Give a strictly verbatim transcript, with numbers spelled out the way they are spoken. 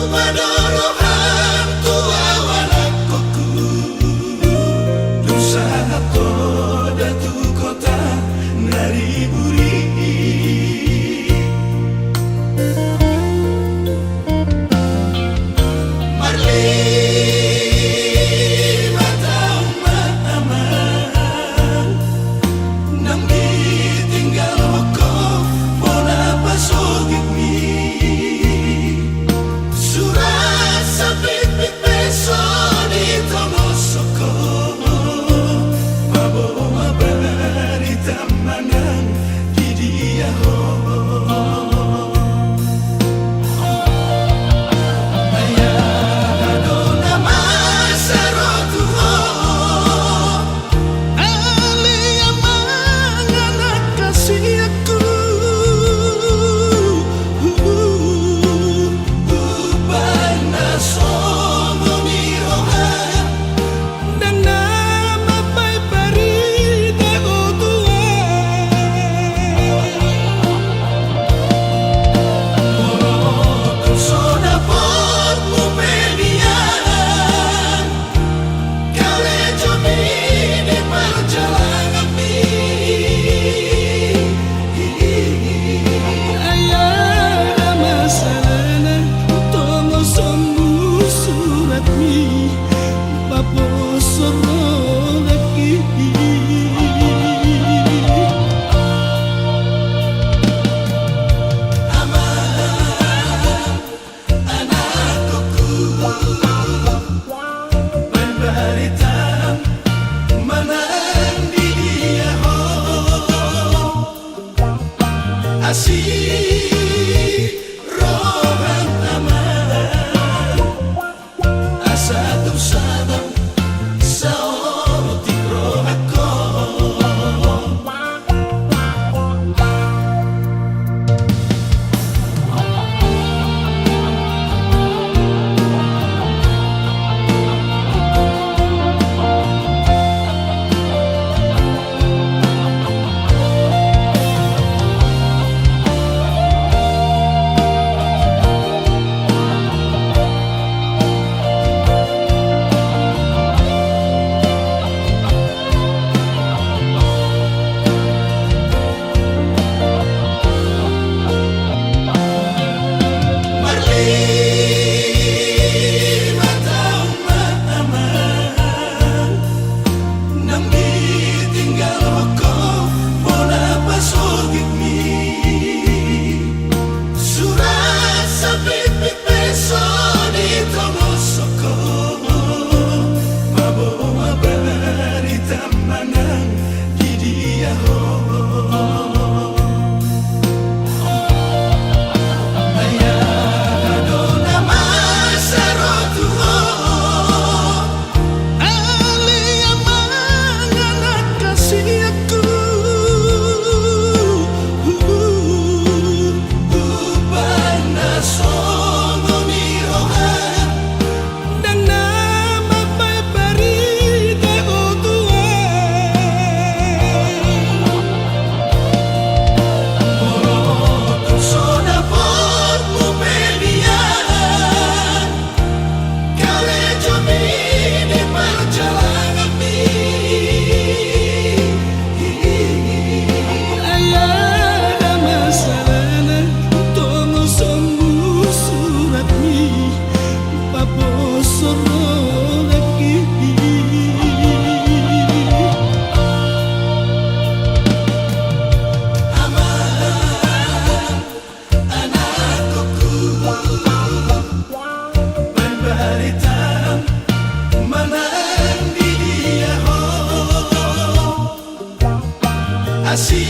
Padorohan tu ahu anakku, dung sahat ho da tu kota na ribur i. Marlima taon ma amang, nang ditinggalhon ho bona pasogitmi. Surat sapitpit pe so ditongoshon ho, paboa barita manang di dia ho. Ai aha do na masa ro tu ho, ale amang anak hasianku. Umbahen na songon i roham, ndang na mambaen barita ho tu ahu. Molo tung so dapotmu pe nian, karejo mi di parjalanganmi. Ai aha masalahna, tongoshonmu suratmi, paposhon rohangki. Amang, anakku, baen barita manang di dia ho. Asi roham amang, asa tung sabar saotik rohangkon. Marlima taon ma amang, nang ditinggalhon ho bona pasogitmi. Surat sapitpit pe so ditongoshon ho, paboa barita manang di dia ho. Ai aha do na masa ro tu ho, ale amang anak hasianku. Umbahen na songon i roham, ndang na mambaen barita ho tu ahu. Molo tung so dapotmu pe nian, karejo mi di parjalanganmi. Ai aha masalahna, tongoshonmu suratmi, paposhon rohangki. Amang, anakku, baen barita manang di dia ho. Asi